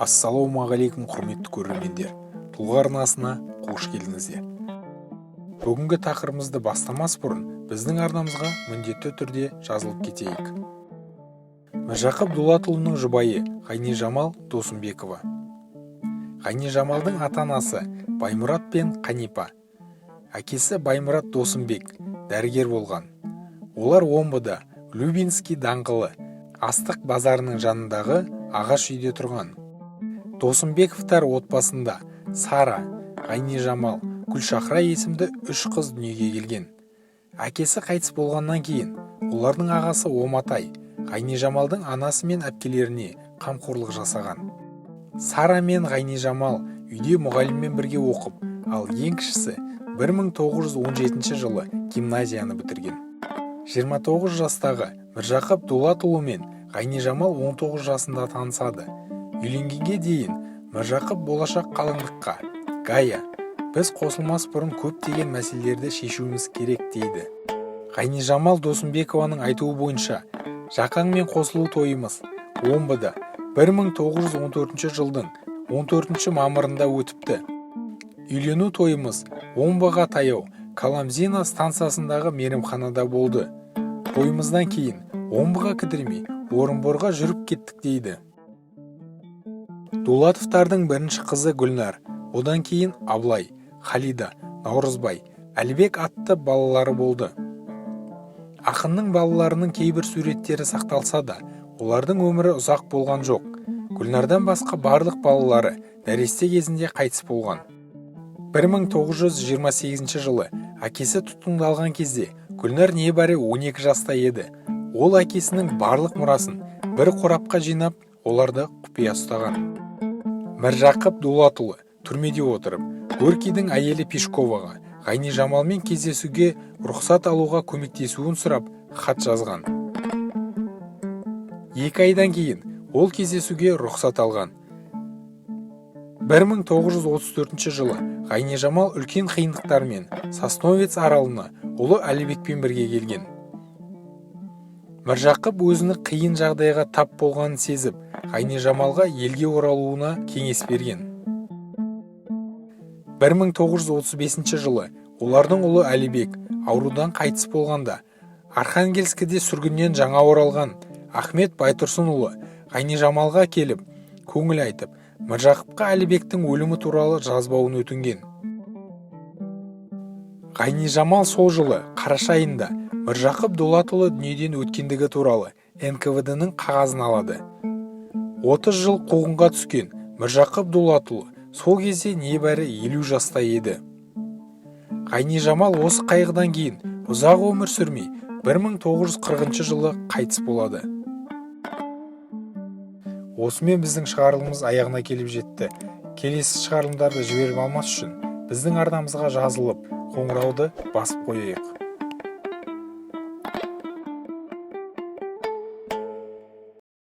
Ассалаумағалейкум, құрметті көрермендер! Тұлға арнасына қош келдіңіздер! Бүгінгі тақырыбымызды бастамас бұрын біздің арнамызға міндетті түрде жазылып кетейік. Міржақып Дулатұлының жұбайы Ғайнижамал Досымбекова. Ғайнижамалдың ата-анасы Баймұрат пен Қанипа. Әкесі Баймұрат Досымбек дәрігер болған. Олар Омбыда, Любинский даңғылы, астық базарының жанындағы ағаш үйде тұрған. Досымбековтар отбасында Сара, Ғайнижамал, Гүлшахра есімді үш қыз дүниеге келген. Әкесі қайтыс болғаннан кейін олардың ағасы Оматай Ғайнижамалдың анасы мен әпкелеріне қамқорлық жасаған. Сара мен Ғайнижамал үйде мұғаліммен бірге оқып, ал ең кішісі 1917 жылы гимназияны бітірген. 29 жастағы Міржақып Дулатұлы мен Ғайнижамал 19 жасында танысады. Үйленгенге дейін Міржақып болашақ қалыңдыққа: «Гая, біз қосылмас бұрын көптеген мәселелерді шешуіміз керек», – дейді. Ғайнижамал Досымбекованың айтуы бойынша, Жақаңмен қосылу тойымыз Омбыда 1914 жылдың 14 мамырында өтіпті. Үйлену тойымыз Омбыға таяу Каламзино стансасындағы мейрамханада болды. Тойымыздан кейін Омбыға кідірмей, Орынборға жүріп кеттік, дейді. Дулатовтардың бірінші қызы Гүлнар, одан кейін Абылай, Халида, Наурызбай, Әлібек атты балалары болды. Ақынның балаларының кейбір суреттері сақталса да, олардың өмірі ұзақ болған жоқ. Гүлнардан басқа барлық балалары нәресте кезінде қайтыс болған. 1928 жылы әкесі тұтқындалған кезде Гүлнар небәрі 12 жаста еді. Ол әкесінің барлық мұрасын бір қорапқа жинап, оларды құпия ұстаған. Міржақып Дулатұлы түрмеде отырып, Горькийдің әйелі Пешковаға Ғайнижамалмен кездесуге рұқсат алуға көмектесуін сұрап хат жазған. 2 айдан кейін ол кездесуге рұқсат алған. 1934 жылы Ғайнижамал үлкен қиындықтармен Сосновец аралына ұлы Әлібекпен бірге келген. Міржақып өзінің қиын жағдайға тап болғанын сезіп, Ғайнижамалға елге оралуына кеңес берген. 1935 жылы олардың ұлы Әлібек аурудан қайтыс болғанда, Архангельскіде сүргіннен жаңа оралған Ахмет Байтұрсынұлы Ғайнижамалға келіп, көңіл айтып, Міржақыпқа Әлібектің өлімі туралы жазбауын өтінген. Ғайнижамал сол жылы қараша айында Міржақып Дулатұлы дүниеден өткендігі туралы НКВД-ның қағазын алады. 30 жыл қуғынға түскен Міржақып Дулатұлы сол кезде небәрі 50 жаста еді. Ғайнижамал осы қайғыдан кейін ұзақ өмір сүрмей, 1940 жылы қайтыс болады. Осымен біздің шығарылымымыз аяғына келіп жетті. Келесі шығарылымдарды жіберіп алмас үшін біздің арнамызға жазылып, қоңырауды басып қояйық.